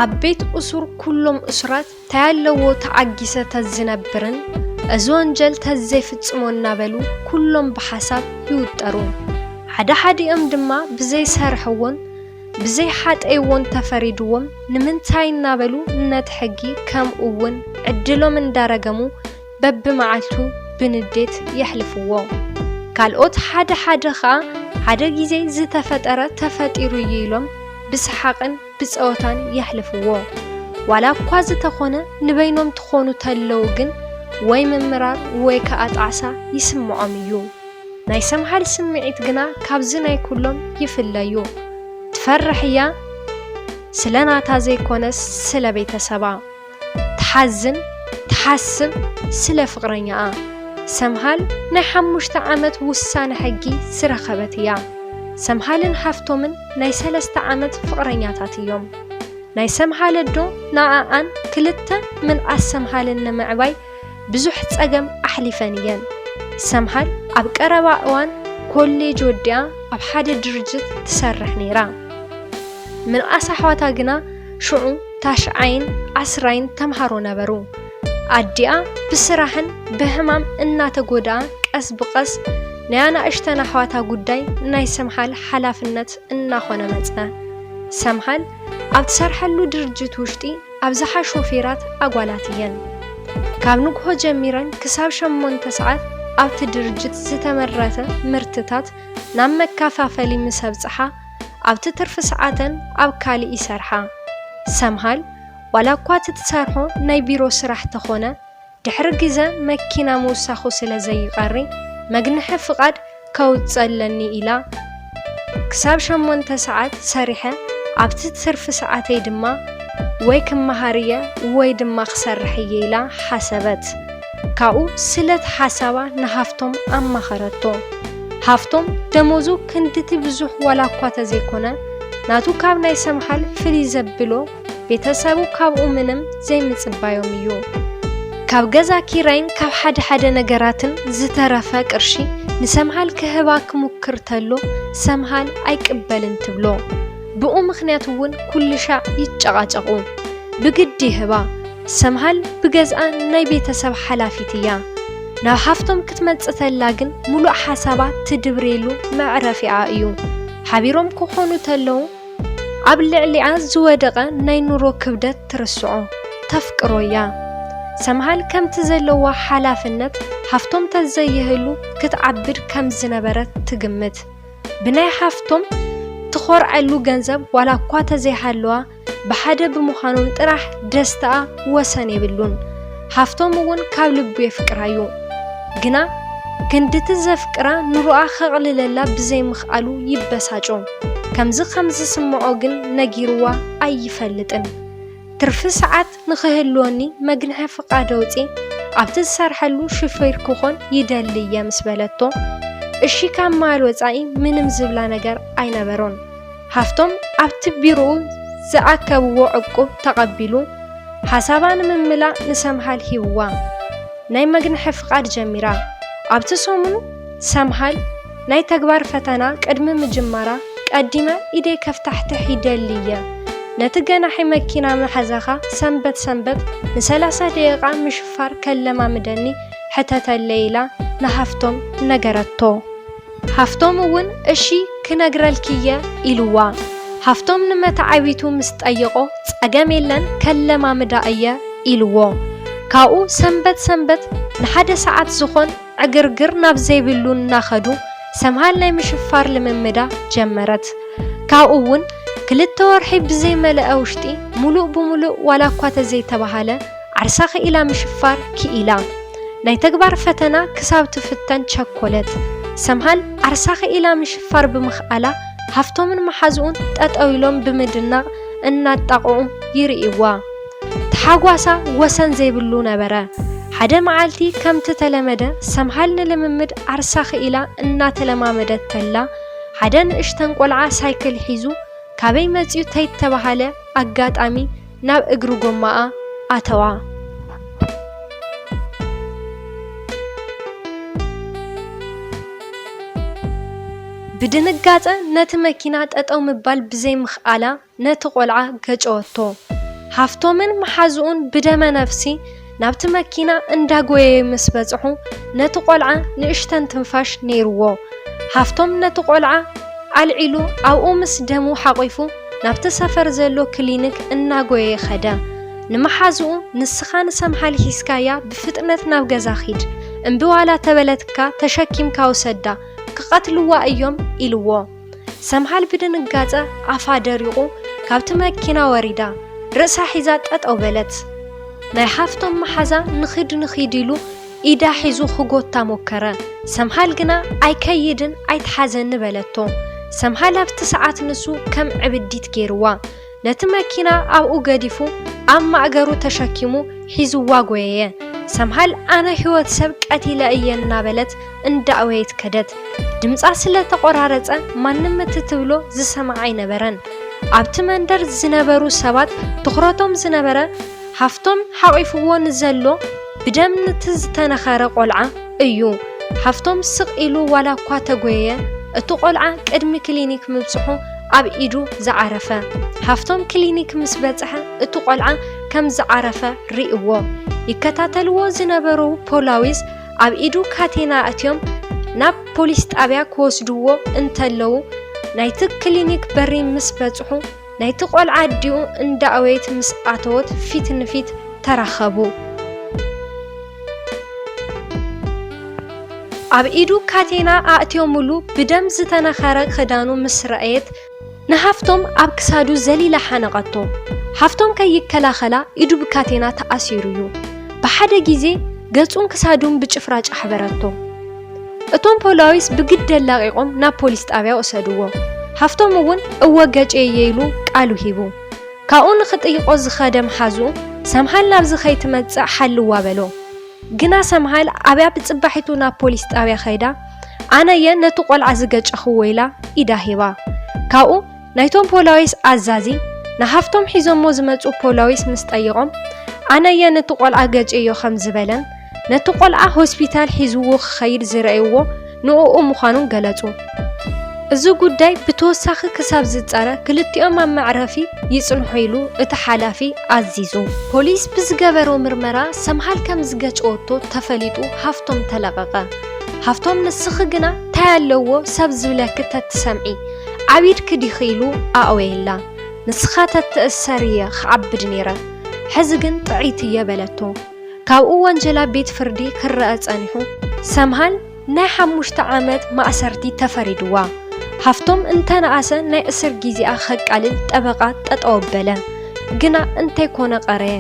ኣብ ቤት እሱር ኩሎም እሱራት ታይ ኣለዎ ተዓጊሰ ተዝነብርን እዚ ወንጀል ተዘይፍጽሞ እናበሉ ኩሎም ብሓሳብ ይውጠሩ። ሓደ ሓዲኦም ድማ ብዘይሰርሕዎን ብዘይሓጠይዎን ተፈሪድዎም ንምንታይ እናበሉ ነቲ ሕጊ ከምኡ እውን ዕድሎም እንዳረገሙ በብመዓልቱ ብንዴት የሕልፍዎ። ካልኦት ሓደ ሓደ ኸኣ ሓደ ግዜ ዝተፈጠረ ተፈጢሩ እዩ ኢሎም ብሰሓቕን ብጸወታን የሕልፍዎ። ዋላ እኳ ዝተኾነ ንበይኖም ትኾኑ ተለዉ ግን ወይ ምምራር ወይ ከኣ ጣዕሳ ይስምዖም እዩ። ናይ ሰምሃል ስምዒት ግና ካብዚ ናይ ኩሎም ይፍለዩ። ትፈርሕ እያ ስለ ናታ ዘይኮነስ ስለ ቤተሰባ። ትሓዝን ትሓስብ ስለ ፍቕረኛኣ። ሰምሃል ናይ ሓሙሽተ ዓመት ውሳነ ሕጊ ዝረኸበት እያ። ሰምሃልን ሃፍቶምን ናይ ሰለስተ ዓመት ፍቕረኛታት እዮም። ናይ ሰምሃል ኣዶ ንኣኣን ክልተ ምንኣስ ሰምሃልን ንምዕባይ ብዙሕ ጸገም ኣሕሊፈን እየን። ሰምሃል ኣብ ቀረባ እዋን ኮሌጅ ወዲኣ ኣብ ሓደ ድርጅት ትሰርሕ ነይራ። ምንኣስ ኣሕዋታ ግና ሽዑ ታሽዓይን ዓስራይን ተምሃሮ ነበሩ። ኣዲኣ ብስራሕን ብሕማም እናተጎድኣ ቀስ ብቐስ ናይ ኣናእሽተን ኣሕዋታ ጉዳይ ናይ ሰምሃል ሓላፍነት እናኾነ መጸ። ሰምሃል ኣብ ትሰርሐሉ ድርጅት ውሽጢ ኣብዝሓ ሾፌራት ኣጓላት እየን። ካብ ንግሆ ጀሚረን ክሳብ ሸሞንተ ሰዓት ኣብቲ ድርጅት ዝተመረተ ምህርትታት ናብ መከፋፈሊ ምስ ኣብጽሓ ኣብቲ ትርፊ ሰዓተን ኣብ ካልእ ይሰርሓ። ሰምሃል ዋላ እኳ እቲ ትሰርሖ ናይ ቢሮ ስራሕ ተኾነ ድሕሪ ግዘ መኪና ምውሳኹ ስለ ዘይቐሪ መግንሒ ፍቓድ ከውጽእ ኣለኒ ኢላ ክሳብ ሸሞንተ ሰዓት ሰሪሐ ኣብቲ ትርፊ ሰዓተይ ድማ ወይ ክመሃር እየ ወይ ድማ ክሰርሕ እየ ኢላ ሓሰበት። ካብኡ ስለቲ ሓሳባ ንሃፍቶም ኣማኸረቶ። ሃፍቶም ደሞዙ ክንድቲ ብዙሕ ዋላ እኳ ተዘይኮነ ናቱ ካብ ናይ ሰምሃል ፍልይ ዘብሎ ቤተሰቡ ካብኡ ምንም ዘይምጽባዮም እዩ። ካብ ገዛ ኪራይን ካብ ሓደ ሓደ ነገራትን ዝተረፈ ቅርሺ ንሰምሃል ክህባ ክሙክር ተሎ ሰምሃል ኣይቅበልን ትብሎ። ብኡ ምኽንያት እውን ኩሉ ሻዕ ይጨቓጨቑ። ብግዲ ይህባ። ሰምሃል ብገዝኣ ናይ ቤተሰብ ሓላፊት እያ። ናብ ሃፍቶም ክትመጽእ ተላ ግን ሙሉእ ሓሳባ ትድብሬሉ መዕረፊኣ እዩ። ሓቢሮም ክኾኑ ተለዉ ኣብ ልዕሊኣ ዝወደቐ ናይ ኑሮ ክብደት ትርስዖ። ተፍቅሮ እያ። ሰምሃል ከምቲ ዘለዋ ሓላፍነት ሃፍቶም ተዘይህሉ ክትዓብድ ከም ዝነበረት ትግምት። ብናይ ሃፍቶም ትኾርዐሉ ገንዘብ ዋላ እኳ ተዘይሃለዋ ብሓደ ብምዃኖም ጥራሕ ደስታኣ ወሰን የብሉን። ሃፍቶም እውን ካብ ልቡ የፍቅራ እዩ። ግና ክንድቲ ዘፍቅራ ኑሮኣ ከቕልለላ ብዘይምኽኣሉ ይበሳጮ። ከምዚ ከም ዝስምዖ ግን ነጊርዋ ኣይፈልጥን። ትርፊ ሰዓት ንኽህልወኒ መግንሒ ፍቓድ ኣውጺ ኣብቲ ዝሰርሐሉ ሹፌር ክኾን ይደሊ እየ ምስ በለቶ እሺ ካብ ምባል ወጻኢ ምንም ዝብላ ነገር ኣይነበሮን። ሃፍቶም ኣብቲ ቢሮኡ ዝኣከብዎ ዕቁብ ተቐቢሉ ሓሳባ ንምምላእ ንሰምሃል ሂብዋ። ናይ መግንሒ ፍቓድ ጀሚራ። ኣብቲ ሰሙን ሰምሃል ናይ ተግባር ፈተና ቅድሚ ምጅማራ ቀዲመ ኢደይ ከፍታሕትሕ ይደሊ እየ። ነቲ ገናሒ መኪና መሓዛኻ ሰንበት ሰንበት ንሰላሳ ደቂቓ ምሽፋር ከለማምደኒ ሕተተለይ ኢላ ንሃፍቶም ነገረቶ። ሃፍቶም እውን እሺ ክነግረልኪ እየ ኢልዋ። ሃፍቶም ንመተዓቢቱ ምስ ጠየቖ ጸገም የለን ከለማምዳ እየ ኢልዎ። ካብኡ ሰንበት ሰንበት ንሓደ ሰዓት ዝኾን ዕግርግር ናብ ዘይብሉ እናኸዱ ሰምሃል ናይ ምሽፋር ልምምዳ ጀመረት። ካብኡ እውን ክልተ ወርሒ ብዘይመለአ ውሽጢ ሙሉእ ብሙሉእ ዋላ እኳ ተዘይተባሃለ ዓርሳ ክኢላ ምሽፋር ክኢላ። ናይ ተግባር ፈተና ክሳብ ትፍተን ቸኮለት። ሰምሃል ዓርሳ ክኢላ ምሽፋር ብምኽኣላ ሃፍቶምን መሓዝኡን ጠጠው ኢሎም ብምድናቕ እናጣቕዑ ይርእይዋ። ተሓጓሳ ወሰን ዘይብሉ ነበረ። ሓደ መዓልቲ ከምቲ ተለመደ ሰምሃል ንልምምድ ዓርሳ ክኢላ እናተለማመደት ተላ ሓደ ንእሽተን ቆልዓ ሳይክል ሒዙ ካበይ መጺኡ ተይተባሃለ ኣጋጣሚ ናብ እግሪ ጎማኣ ኣተዋ። ብድንጋጸ ነቲ መኪና ጠጠው ምባል ብዘይምኽኣላ ነቲ ቆልዓ ገጨወቶ። ሃፍቶምን መሓዝኡን ብደመ ነፍሲ ናብቲ መኪና እንዳጎየዩ ምስ በጽሑ፣ ነቲ ቆልዓ ንእሽተን ትንፋሽ ነይርዎ። ሃፍቶም ነቲ ቆልዓ ኣልዒሉ ኣብኡ ምስ ደሙ ሓቒፉ ናብቲ ሰፈር ዘሎ ክሊኒክ እናጎየየ ኸደ። ንመሓዝኡ፣ "ንስኻ ንሰምሃል ሒዝካያ ብፍጥነት ናብ ገዛ ኺድ፣ እምቢ ዋላ ተበለትካ ተሸኪምካ ውሰዳ፣ ክቐትልዋ እዮም" ኢልዎ። ሰምሃል ብድንጋጸ ኣፋ ደሪቑ ካብቲ መኪና ወሪዳ፣ ርእሳ ሒዛ ጠጠው በለት። ናይ ሃፍቶም መሓዛ ንኺድ ንኺድ ኢሉ ኢዳ ሒዙ ክጎታ ሞከረ። ሰምሃል ግና "ኣይከይድን፣ ኣይትሓዘኒ" በለቶ። ሰምሃል ኣብቲ ሰዓት ንሱ ከም ዕብዲት ገይርዋ። ነቲ መኪና ኣብኡ ገዲፉ ኣብ ማእገሩ ተሸኪሙ ሒዝዋ ጎየየ። ሰምሃል "ኣነ ህይወት ሰብ ቀቲለ እየ" እናበለት እንዳእወየት ከደት። ድምጻ ስለ ተቆራረጸ ማንም እቲ ትብሎ ዝሰምዓ ኣይነበረን። ኣብቲ መንደር ዝነበሩ ሰባት ትኹረቶም ዝነበረ ሃፍቶም ሓቒፍዎ ንዘሎ ብደም ንቲ ዝተነኸረ ቆልዓ እዩ። ሃፍቶም ስቕ ኢሉ ዋላ እኳ ተጎየየ፣ እቲ ቆልዓ ቅድሚ ክሊኒክ ምብጽሑ ኣብ ኢዱ ዝዓረፈ። ሃፍቶም ክሊኒክ ምስ በጽሐ እቲ ቆልዓ ከም ዝዓረፈ ርእይዎ። ይከታተልዎ ዝነበሩ ፖላዊስ ኣብ ኢዱ ካቴና ኣእትዮም ናብ ፖሊስ ጣብያ ክወስድዎ እንተለዉ፣ ናይቲ ክሊኒክ በሪ ምስ በጽሑ፣ ናይቲ ቆልዓ ኣዲኡ እንዳእወየት ምስ ኣተወት ፊት ንፊት ተራኸቡ። ኣብ ኢዱ ካቴና ኣእትዮምሉ ብደም ዝተነኸረ ክዳኑ ምስ ረኣየት፣ ንሃፍቶም ኣብ ክሳዱ ዘሊላ ሓነቐቶ። ሃፍቶም ከይከላኸላ ኢዱ ብካቴና ተኣሲሩ እዩ። ብሓደ ግዜ ገጹን ክሳዱን ብጭፍራ ጫሕበረቶ። እቶም ፖላዊስ ብግዲ ኣላቒቖም ናብ ፖሊስ ጣብያ ወሰድዎ። ሃፍቶም እውን "እወ ገጨየ" ኢሉ ቃሉ ሂቡ። ካብኡ ንኽጥይቖ ዝኸደ መሓዝኡ፣ "ሰምሃል ናብዚ ከይትመጽእ ሓልዋ" በሎ። ግና ሰምሃል ኣብያ ብጽባሒቱ ናብ ፖሊስ ጣብያ ከይዳ፣ "ኣነየ ነቲ ቆልዓ ዝገጨኽዎ" ኢላ ኢዳ ሂባ። ካብኡ ናይቶም ፖላዊስ ኣዛዚ ንሃፍቶም ሒዞሞ ዝመጹ ፖላዊስ ምስ ጠየቖም፣ "ኣነየ ነቲ ቆልዓ ገጨዮ" ከም ዝበለን ነቲ ቆልዓ ሆስፒታል ሒዝዎ ክኸይድ ዝረእይዎ ንእኡ ምዃኑን ገለጹ። እዚ ጉዳይ ብተወሳኺ ክሳብ ዝጸረ ክልቲኦም ኣብ መዕረፊ ይጽንሑ ኢሉ እቲ ሓላፊ ኣዚዙ። ፖሊስ ብዝገበሮ ምርመራ ሰምሃል ከም ዝገጨወቶ ተፈሊጡ ሃፍቶም ተለቐቐ። ሃፍቶም "ንስኺ ግና ታይ ኣለዎ ሰብ ዝብለኪ ተትሰምዒ፣ ዓቢድኪ ዲኺ?" ኢሉ ኣእወየላ። "ንስኻ ተትእሰር እየ ክዓብድ ነይረ፣ ሕዚ ግን ጥዕይቲ እየ" በለቶ። ካብኡ ወንጀላ ቤት ፍርዲ ክረኣ ጸኒሑ። ሰምሃል ናይ ሓሙሽተ ዓመት ማእሰርቲ ተፈሪድዋ። ሃፍቶም እንተነኣሰ ናይ እስር ግዜኣ ከቃልል ጠበቓ ጠጠው ኣበለ። ግና እንታይ ኮነ ቀረየ።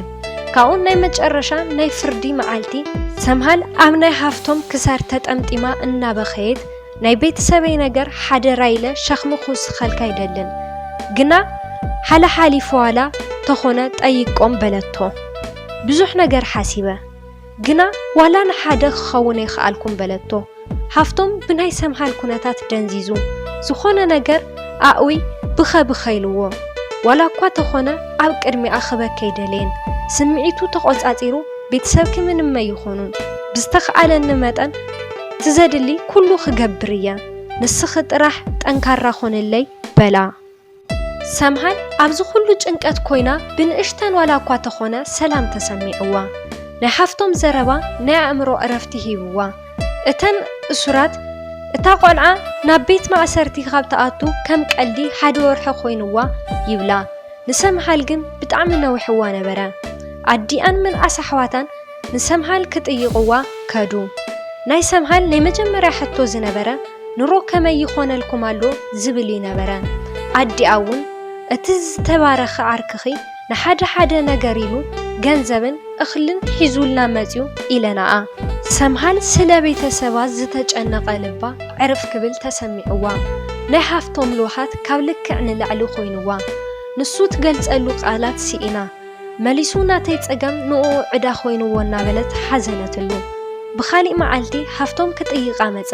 ካብኡ ናይ መጨረሻ ናይ ፍርዲ መዓልቲ ሰምሃል ኣብ ናይ ሃፍቶም ክሳድ ተጠምጢማ እናበኸየት፣ "ናይ ቤተሰበይ ነገር ሓደራ ኢለ ሸኽሚ ክውስኸልካ ኣይደልን፣ ግና ሓለሓሊፉ ዋላ ተኾነ ጠይቆም" በለቶ። ብዙሕ ነገር ሓሲበ፣ ግና ዋላ ንሓደ ክኸውን ኣይኸኣልኩን በለቶ። ሃፍቶም ብናይ ሰምሃል ኩነታት ደንዚዙ፣ ዝኾነ ነገር ኣእዊ ብኸ ብኸ ኢልዎ። ዋላ እኳ ተኾነ ኣብ ቅድሚኣ ክበኪ ኣይደለየን። ስምዒቱ ተቖጻጺሩ፣ "ቤተሰብኪ ምንም ኣይኾኑን። ብዝተኽኣለኒ መጠን ትዘድሊ ኩሉ ክገብር እየ። ንስኺ ጥራሕ ጠንካራ ኾንለይ" በላ። ሰምሃል ኣብዚ ኩሉ ጭንቀት ኮይና ብንእሽተን ዋላ እኳ ተኾነ ሰላም ተሰሚዕዋ። ናይ ሃፍቶም ዘረባ ናይ ኣእምሮ ዕረፍቲ ሂብዋ። እተን እሱራት፣ "እታ ቆልዓ ናብ ቤት ማእሰርቲ ካብ ትኣቱ ከም ቀልዲ ሓደ ወርሒ ኮይንዋ" ይብላ። ንሰምሃል ግን ብጣዕሚ ነዊሕዋ ነበረ። ኣዲኣን ምንኣስ ኣሕዋታን ንሰምሃል ክጥይቕዋ ከዱ። ናይ ሰምሃል ናይ መጀመርያ ሕቶ ዝነበረ፣ "ኑሮ ከመይ ይኾነልኩም ኣሎ?" ዝብል ይነበረ። ኣዲኣ እውን፣ "እቲ ዝተባረኸ ዓርክኺ ንሓደ ሓደ ነገር ኢሉ ገንዘብን እኽልን ሒዙልና መጽዩ" ኢለናኣ። ሰምሃል ስለ ቤተሰባ ዝተጨነቐ ልባ ዕርፍ ክብል ተሰሚዕዋ። ናይ ሃፍቶም ልውሃት ካብ ልክዕ ንላዕሊ ኮይንዋ። ንሱ ትገልጸሉ ቃላት ስኢና። መሊሱ ናተይ ጸገም ንኡ ዕዳ ኮይንዎ እናበለት ሓዘነትሉ። ብኻሊእ መዓልቲ ሃፍቶም ክጥይቓ መጸ።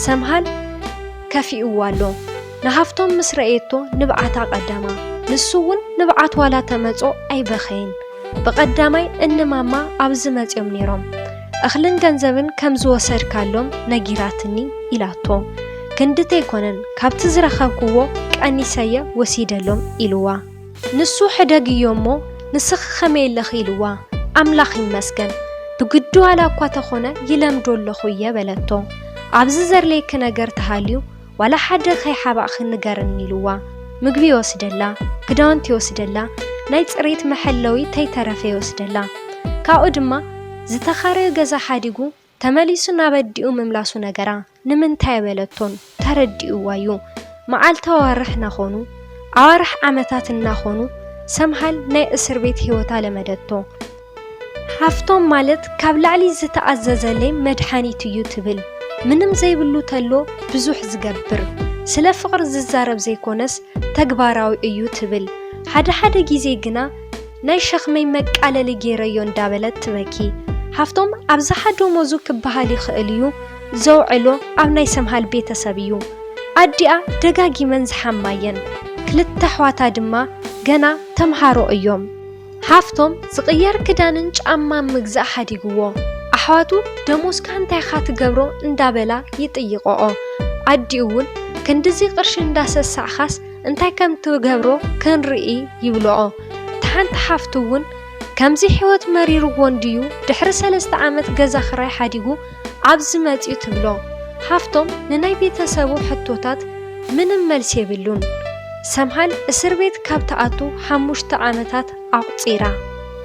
ሰምሃል ከፊእዋ ኣሎ። ንሃፍቶም ምስ ረእየቶ ንብዓታ ቀደማ። ንሱ እውን ንብዓት ዋላ ተመጾ ኣይበኸየን። ብቐዳማይ እኒ ማማ ኣብዚ መጺኦም ነይሮም። "እኽልን ገንዘብን ከም ዝወሰድካሎም ነጊራትኒ" ኢላቶ። "ክንድቲ ኣይኮነን፣ ካብቲ ዝረኸብክዎ ቀኒሰየ ወሲደሎም" ኢልዋ። ንሱ ሕደግዮ እሞ ንስኺ ከመይ ኣለኺ? ኢልዋ። ኣምላኽ ይመስገን፣ ብግዲ ዋላ እኳ ተኾነ ይለምዶ ኣለኹ እየ በለቶ። ኣብዚ ዘድልየኪ ነገር ተሃልዩ ዋላ ሓደ ከይሓባእኺ ንገርኒ ኢልዋ። ምግቢ ይወስደላ፣ ክዳውንቲ ይወስደላ፣ ናይ ጽሬት መሐለዊ ተይተረፈ ይወስደላ። ካብኡ ድማ ዝተኻረዮ ገዛ ሓዲጉ ተመሊሱ ናብ ኣዲኡ ምምላሱ ነገራ። ንምንታይ በለቶን ተረዲእዋ እዩ። መዓልቲ ኣዋርሕ እናኾኑ ኣዋርሕ ዓመታት እናኾኑ ሰምሃል ናይ እስር ቤት ህይወታ ለመደቶ። ሃፍቶም ማለት ካብ ላዕሊ ዝተኣዘዘለይ መድሓኒት እዩ ትብል። ምንም ዘይብሉ ተሎ ብዙሕ ዝገብር፣ ስለ ፍቕሪ ዝዛረብ ዘይኮነስ ተግባራዊ እዩ ትብል። ሓደ ሓደ ግዜ ግና ናይ ሸኽመይ መቃለሊ ገይረዮ እንዳበለት ትበኪ። ሃፍቶም ኣብ ዝሓደሞዙ ክበሃል ይኽእል እዩ ዘውዕሎ ኣብ ናይ ሰምሃል ቤተሰብ እዩ። ኣዲኣ ደጋጊመን ዝሓማየን፣ ክልተ ኣሕዋታ ድማ ገና ተምሃሮ እዮም። ሃፍቶም ዝቕየር ክዳንን ጫማን ምግዛእ ሓዲግዎ። ኣሕዋቱ ደሞዝካ እንታይ ኢኻ ትገብሮ እንዳበላ ይጥይቆኦ። ኣዲኡ እውን ክንድዚ ቅርሺ እንዳሰሳዕኻስ እንታይ ከም ትገብሮ ክንርኢ ይብልኦ። እታ ሓንቲ ሓፍቱ እውን ከምዚ ህይወት መሪርዎ እንድዩ ድሕሪ ሰለስተ ዓመት ገዛ ክራይ ሓዲጉ ኣብዚ መፅዩ ትብሎ። ሃፍቶም ንናይ ቤተሰቡ ሕቶታት ምንም መልሲ የብሉን። ሰምሃል እስር ቤት ካብ ትኣቱ ሓሙሽተ ዓመታት ኣቑፂራ።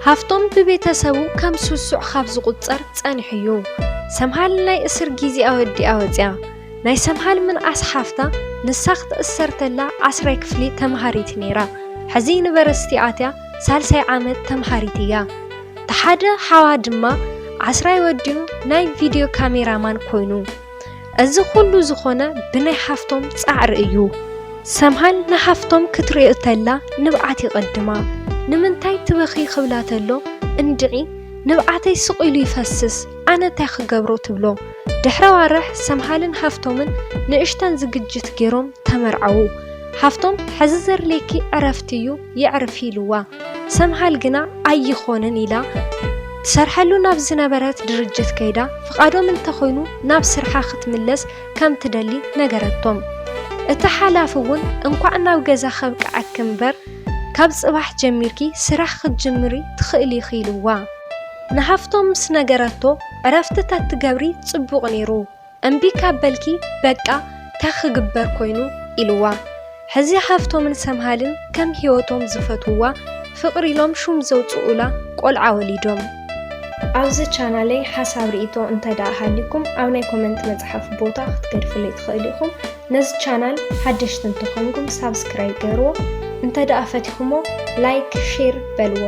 ሃፍቶም ብቤተሰቡ ከም ስሱዕ ካብ ዝቑፀር ፀኒሑ እዩ። ሰምሃል ናይ እስር ጊዜኣዊ ኣዲኣ ወፅያ። ናይ ሰምሃል ምንኣስ ሓፍታ ንሳ ክትእሰር ተላ ዓስራይ ክፍሊ ተምሃሪት ነይራ። ሕዚ ዩኒቨርሲቲ ኣትያ ሳልሳይ ዓመት ተምሃሪት እያ። እቲ ሓደ ሓዋ ድማ ዓስራይ ወዲኡ ናይ ቪድዮ ካሜራማን ኮይኑ። እዚ ኩሉ ዝኾነ ብናይ ሃፍቶም ጻዕሪ እዩ። ሰምሃል ንሃፍቶም ክትሪኦ ተላ ንብዓት ይቐድማ። ንምንታይ ትበኺ ክብላ ተሎ እንድዒ ንብዓተይ ስቕ ኢሉ ይፈስስ፣ ኣነ እንታይ ክገብሮ ትብሎ። ድሕሪ ኣዋርሕ ሰምሃልን ሃፍቶምን ንእሽተን ዝግጅት ገይሮም ተመርዓዉ። ሃፍቶም ሕዚ ዘድልየኪ ዕረፍቲ እዩ፣ የዕርፊ ኢልዋ። ሰምሃል ግና ኣይኾንን ኢላ ትሰርሐሉ ናብ ዝነበረት ድርጅት ከይዳ ፍቓዶም እንተኾይኑ ናብ ስርሓ ክትምለስ ከም ትደሊ ነገረቶም። እቲ ሓላፊ እውን እንኳዕ ናብ ገዛ ከብቅዓኪ እምበር ካብ ጽባሕ ጀሚርኪ ስራሕ ክትጅምሪ ትኽእሊ ኢኺ ኢልዋ። ንሃፍቶም ምስ ነገረቶ ዕረፍቲ ተትገብሪ ጽቡቕ ነይሩ። እምቢ ካብ በልኪ በቃ ታይ ክግበር ኮይኑ ኢልዋ። ሕዚ ሃፍቶምን ሰምሃልን ከም ህይወቶም ዝፈትውዋ ፍቕሪ ኢሎም ሹም ዘውፅኡላ ቆልዓ ወሊዶም። ኣብዚ ቻናለይ ሓሳብ ርኢቶ እንተ ደኣ ሃሊኩም ኣብ ናይ ኮመንት መፅሓፊ ቦታ ክትገድፉለይ ትኽእሉ ኢኹም። ነዚ ቻናል ሓደሽቲ እንተኾንኩም ሳብስክራይብ ገርዎ፣ እንተ ደኣ ፈቲኹሞ ላይክ ሼር በልዎ።